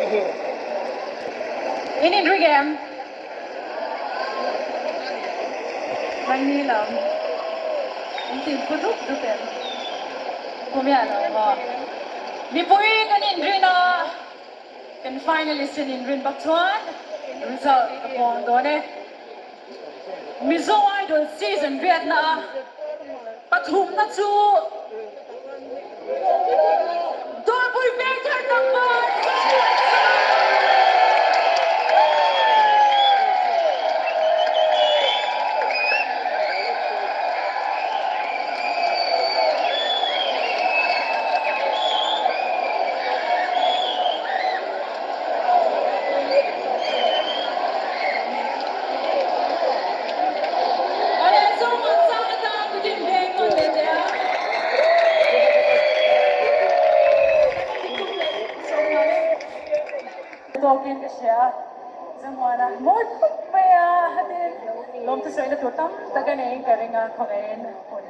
In inring em? Nangni lam in tinphu dup dup em? Pu miah lo maw? Mipui kan inrin a, kan finalist in inrin bak chuan result ka puang dawn e. Mizo Idol season riatna a pathumna chu Dawrpui Vengthar tlangval Zomuansanga. Awle Zomuansanga tan ku din veng nawn leh teh a. Tawkin ka hria Zomuana mawi khawp mai a, hatin lawmthu sawina tur tam tak a neiin ka ring a, khawngaihin hun.